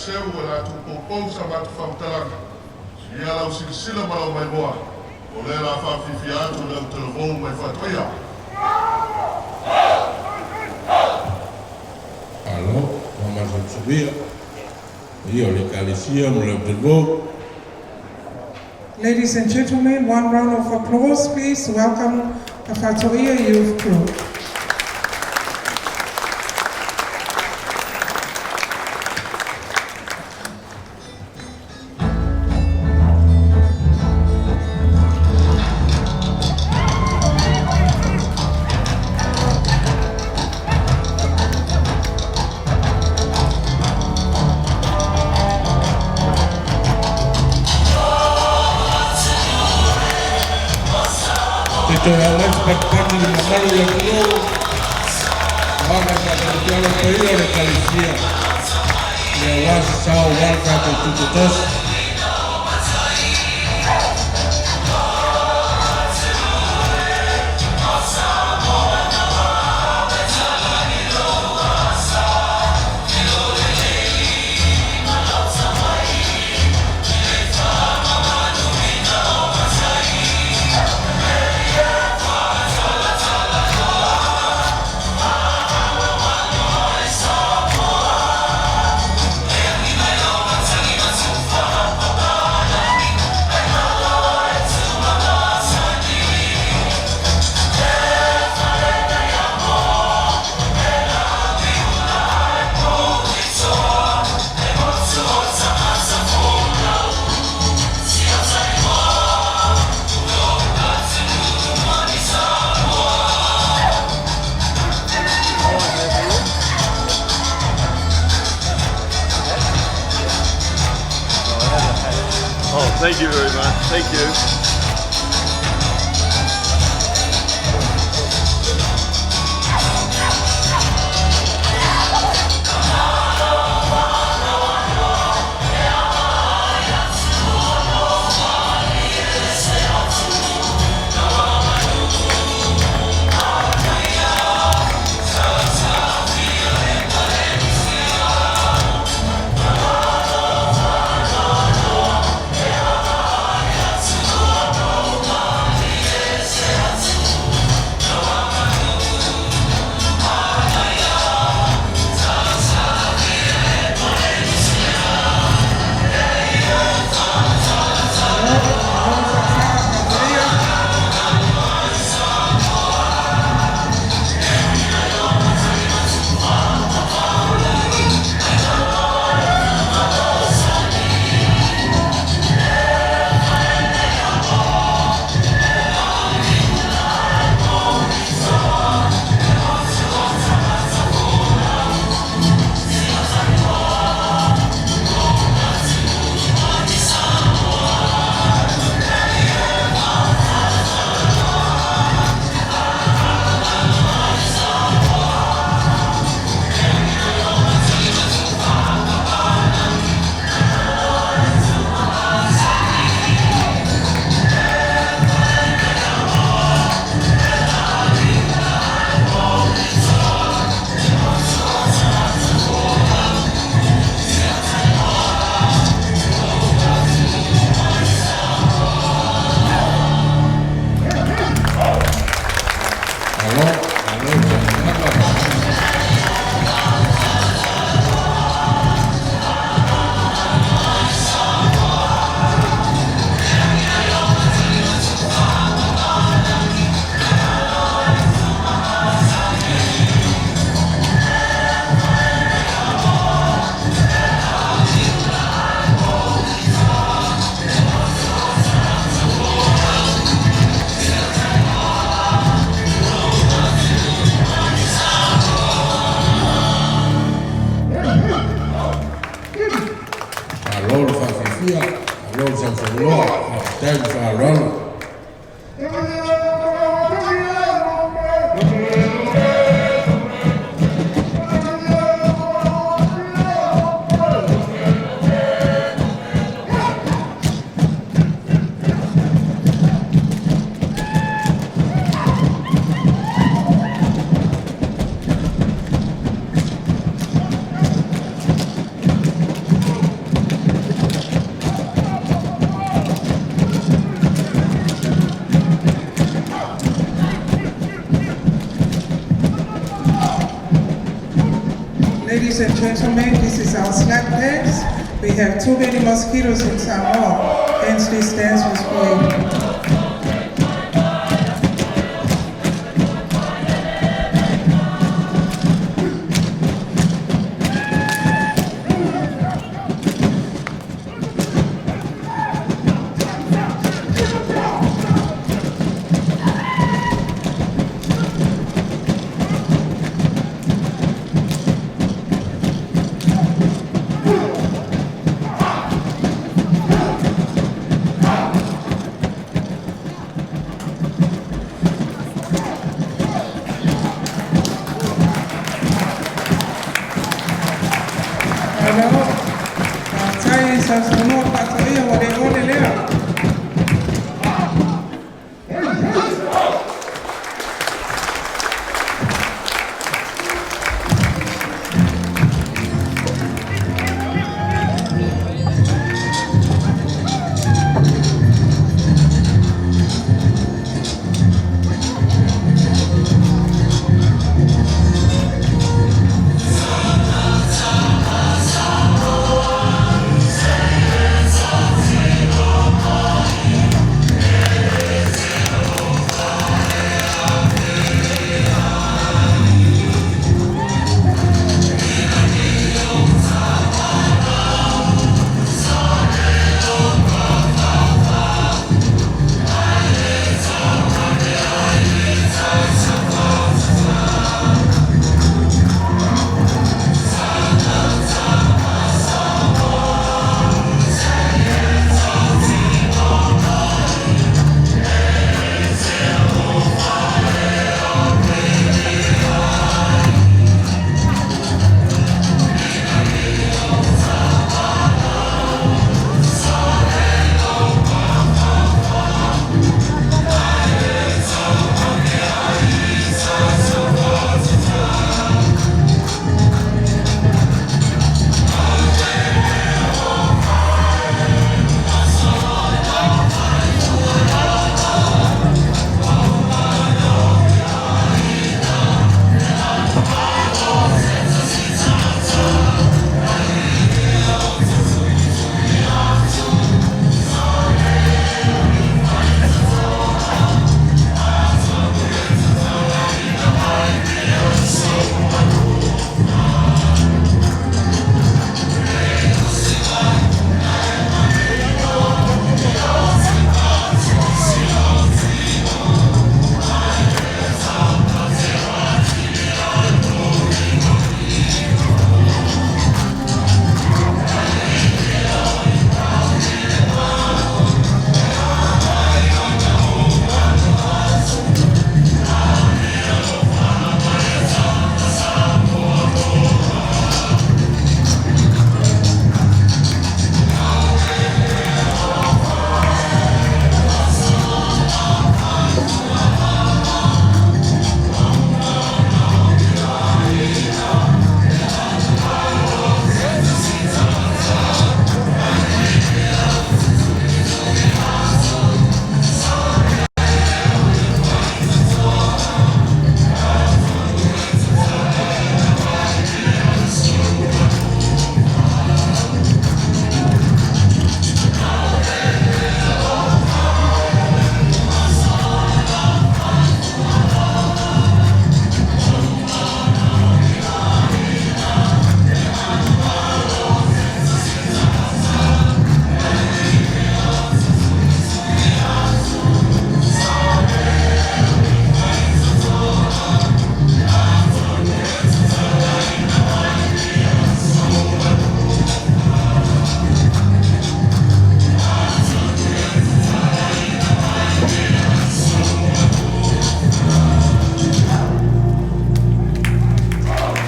seu o le a tuupoupou sa matou faamatalaga, ia lau silasila ma lau maimoa, o lea o le a faafiafia atu le autalavou mai Faatoia. Malo faamasomasolia ia o le Ekalesia ma le autalavou. Ladies and gentlemen, one round of applause, please. Welcome the Faatoia Youth Group. Te toe aumai se patupatu i le mamalu o le atunuu aua ka faatalitala paia o le Ekalesia aua se sao aua le tatou tutoatasi. Oh, thank you very much. Thank you. Malo saasaa Faatoia. Malo, malo le tapuaiga. Malo le faafiafia, malo le sausaunoa, faafetai le faaaloalo. Ladies and gentlemen, this is our slap dance. We have too many mosquitoes in Samoa, hence this dance was created. Malo, faafetai i sausaunoa Faatoia ua le ole lea.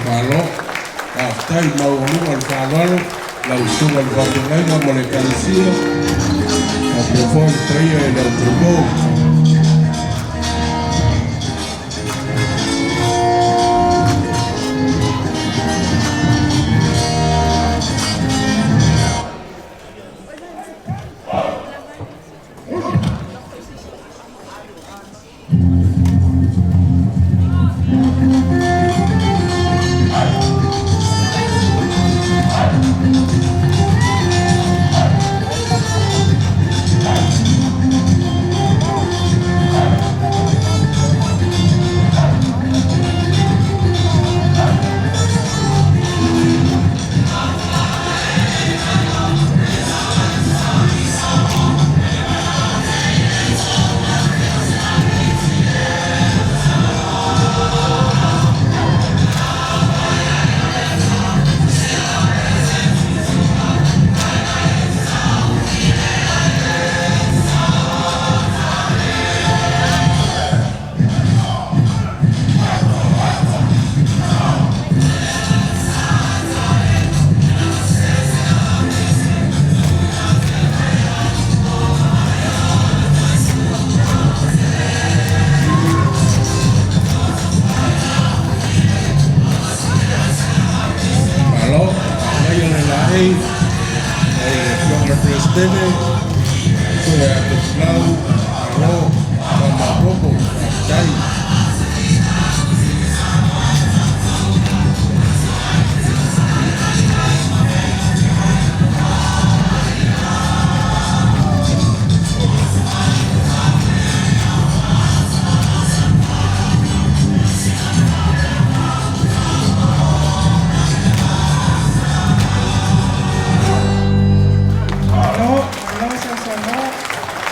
Malo, faafetai maualuga le faaaloalo lau susuga i le faafeagaiga ma le Ekalesia faapea foi le paia i le autalavou.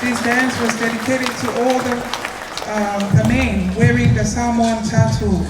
This dance was dedicated to all the men wearing the Samoan tattoo.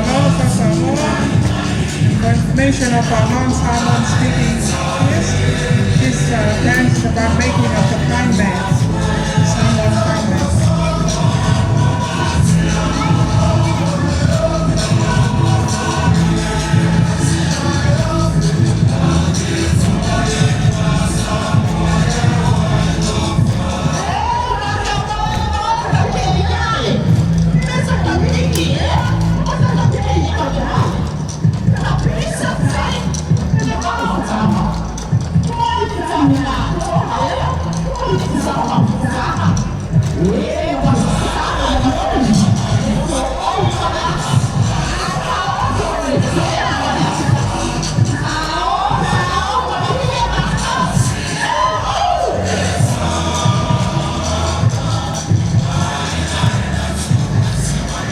Alofa Samoa. For information of our non-Samoan speaking guests, this dance is about making of the pine mats, Samoan pine mats.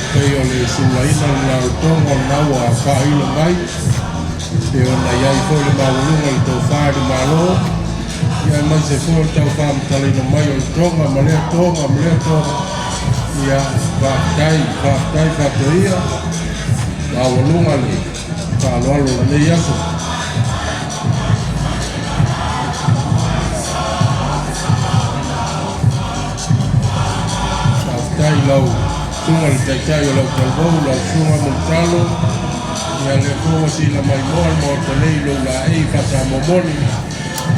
Pei o le sulaina le laotoga o lena ua faailo mai pe ona iai foi le maualuga le tofā i le Malo ia aemaise foi o le taufaamatalaina mai o le toga ma lea toga ma lea toga ia faafetai faafetai faatoia maualuga le faaaloalo o lenei aso. Faafetai lau susuga le taitai o lau talavou lau susuga Mulitalo ia lea foi ua sila maimoa le maota nei i lou laei faasamoa moni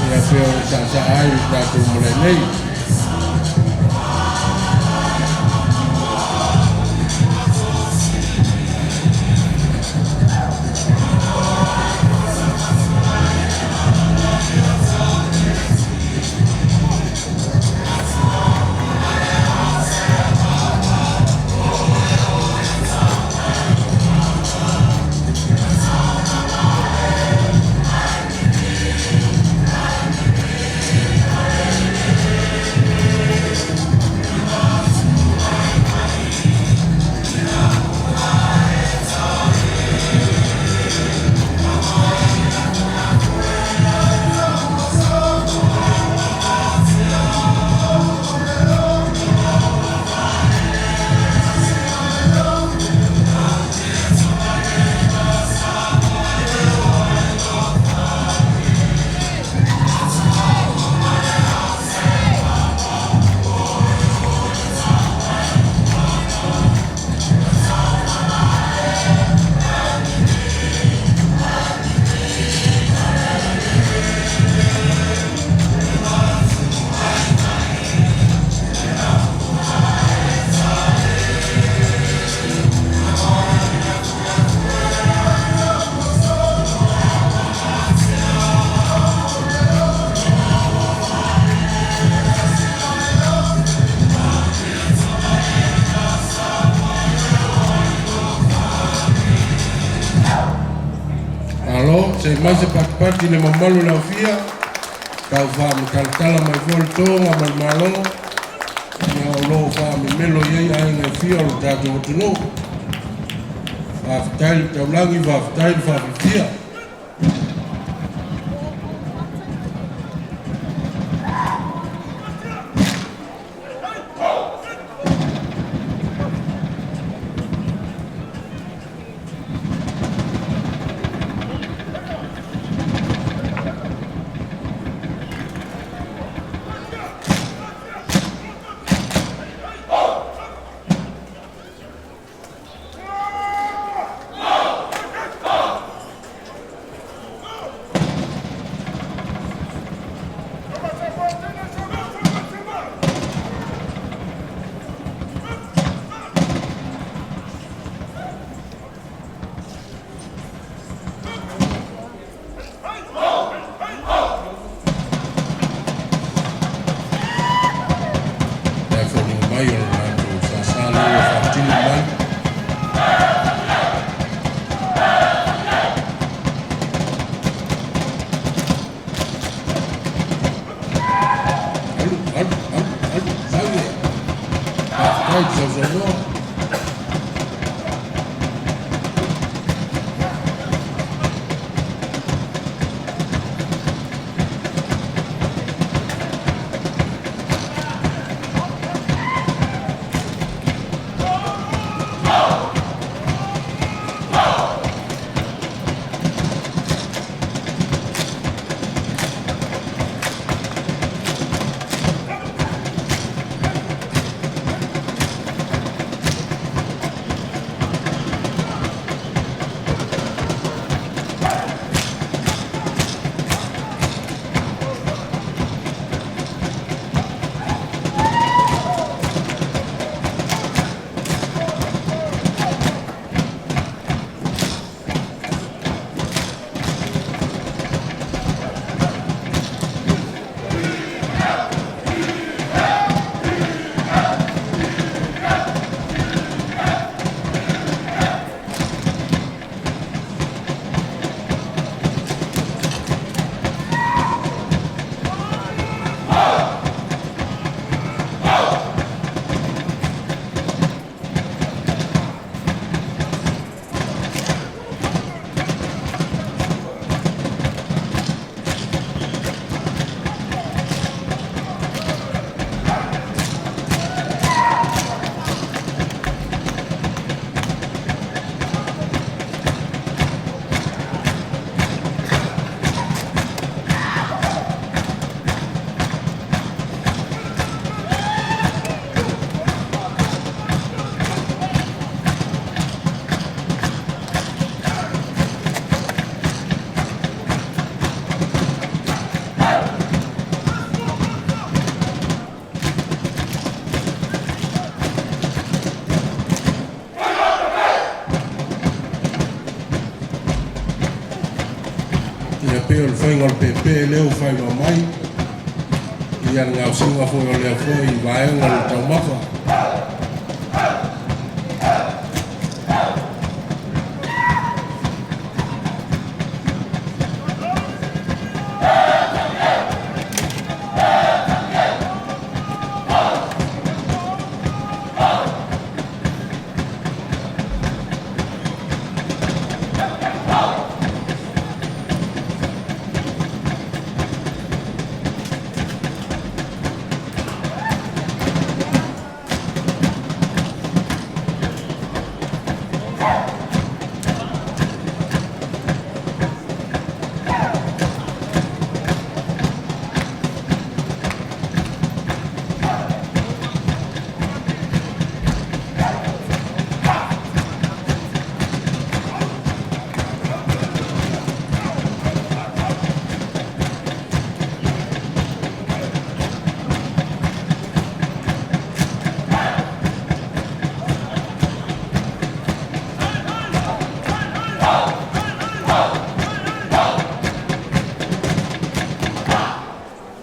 ia pe o le saasaa ai le tatou malae nei. Se i mai se patipati i le mamalu o le aofia, tau faamatalatala mai foi le toga ma le malo, ia o lo o faamemelo i ai aiga e fia o le tatou atunuu. Faafetai le taulagi, faafetai le faafifia. Ae foliga mai o le latou sasa lea ua faatino mai. Alu, alu, alu, alu, sau e. Faafetai le sausaunoa. Ia pei o le faiga o le pepe lea ua faailoa mai, ia le gaosiga foi o lea foi vaega o le taumafa.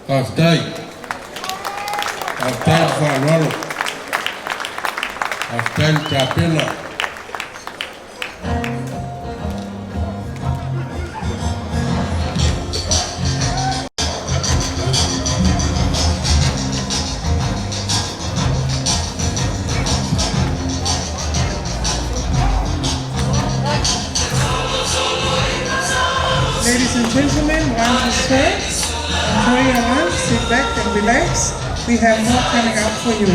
Faafetai. Faafetai le faaaloalo. Faafetai le tapena. lunch is served. Enjoy your lunch, sit back and relax. We have more coming up for you.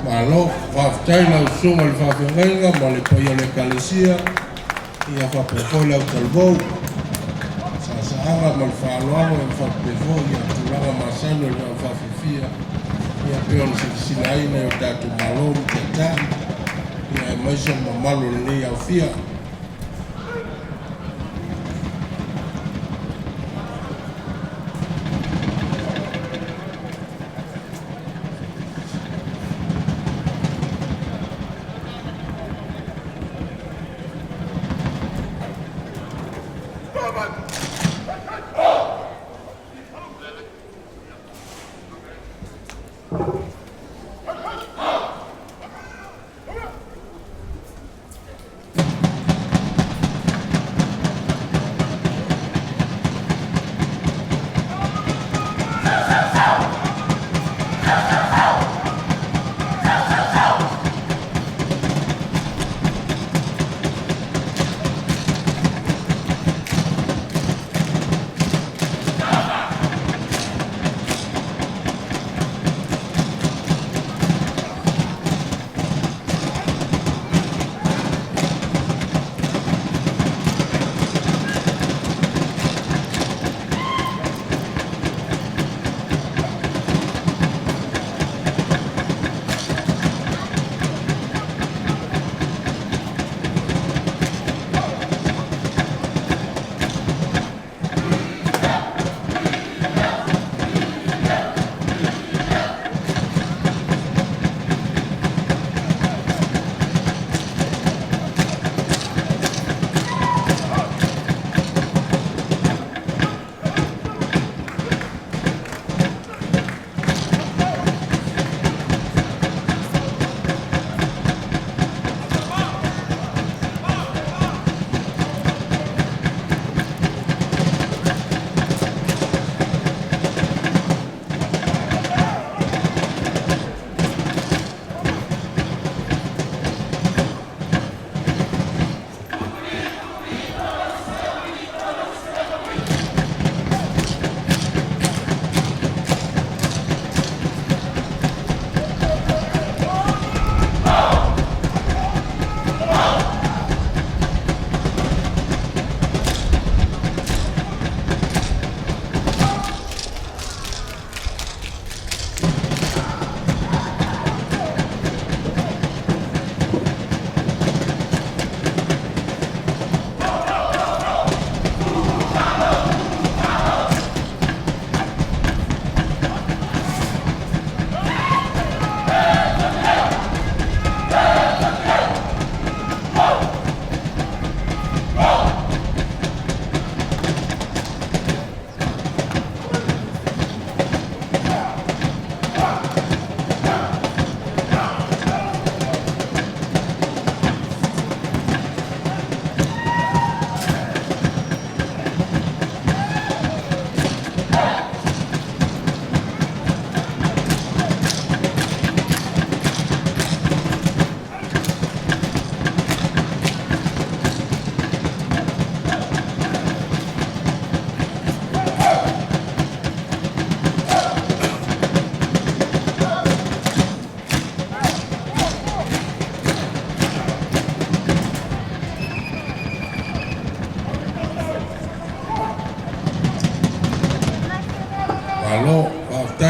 Malo, faafetai lau susuga i le faafeagaiga ma le paia o le Ekalesia, ia faapea foi le autalavou, saasaaga ma le faaaloalo e faapea foi ia tulaga masani o le faafiafia ia pei ona silasila ai nai o tatou malo ma taitai ia aemaise le mamalu o lenei aofia.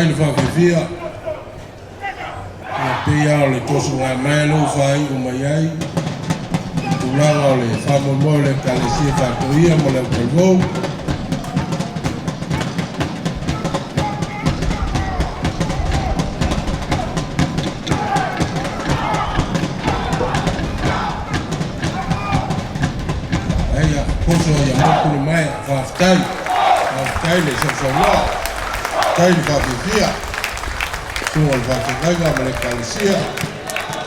Le faafiafia ia pei lava o le tosogaemaea lea ua faai'u mai ai i tulaga o le faamoemoe o le Ekalesia Faatoia ma le Autalavou. Ia poso ia motu le maea. Faafetai, faafetai le sausaunoa, faafetai le faafiafia susuga o le faafeagaiga ma le Ekalesia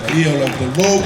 paia o le Autalavou.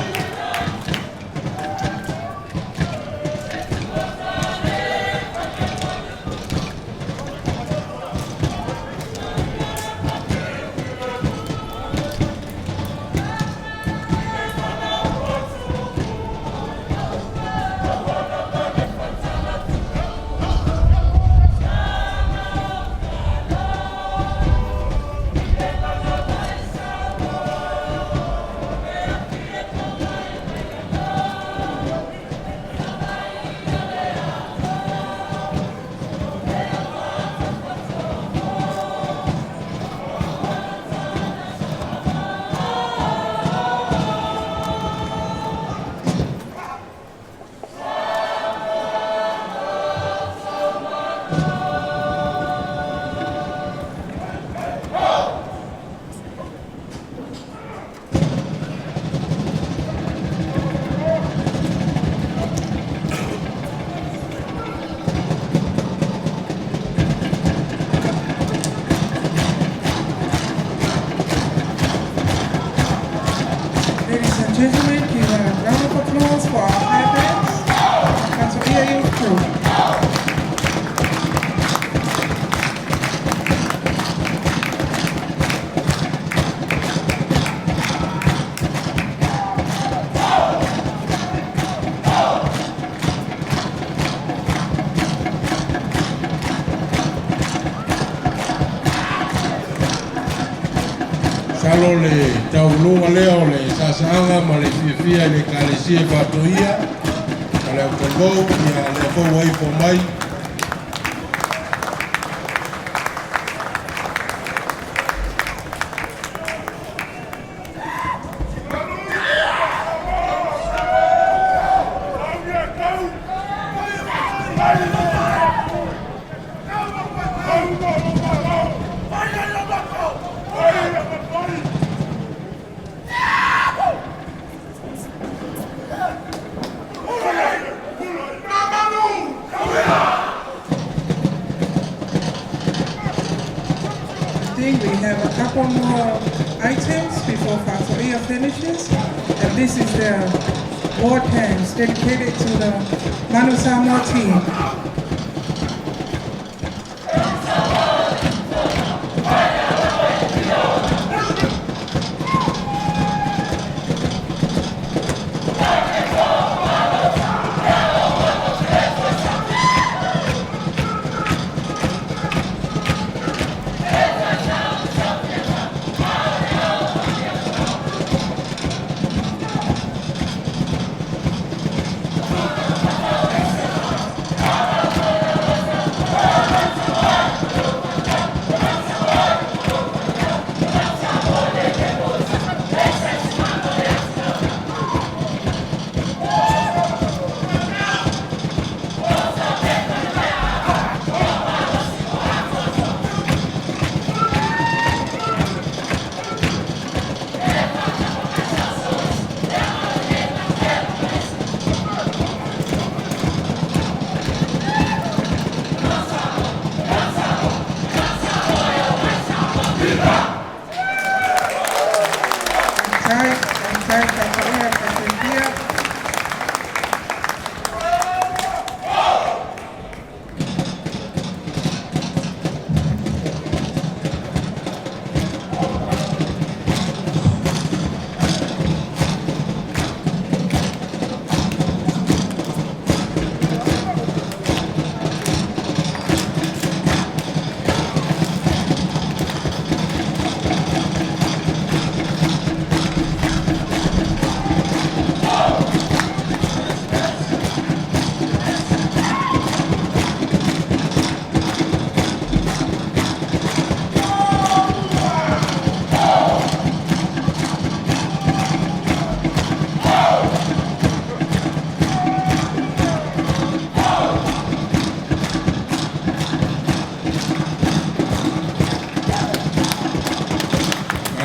Ladies and gentlemen, give a round of applause for our high bands, Faatoia Youth Crew. Salo le tauluga lea o le sasaaga ma le fiafia i le Ekalesia Faatoia ma le Autalavou ia lea foi ua ifo mai. I think we have a couple more items before Faatoia finishes. And this is the war dance dedicated to the Manu Samoa team.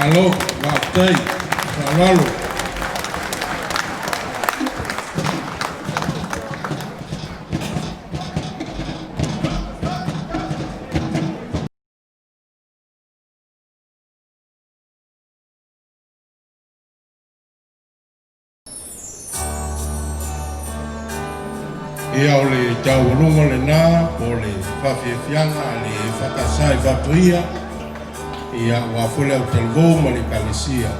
Malo, faafetai, faaaloalo. Ia o le taualuga lena po o le faafiafiaga a le EFKS i Faatoia, ia aua foi le autalavou ma le Ekalesia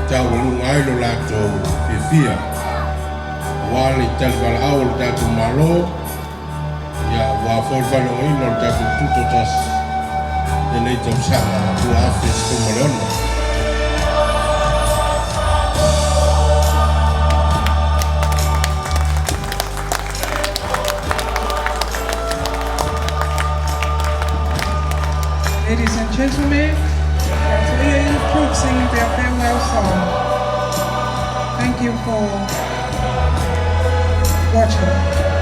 taualuga ai lo latou fiafia aua le talivalaau o le tatou Malo, ia aua foi le faaleogaina o le tatou Tutoatasi i lenei tausaga 2016. Ladies and gentlemen, Faatoia Youth Group singing their farewell song. Thank you for watching.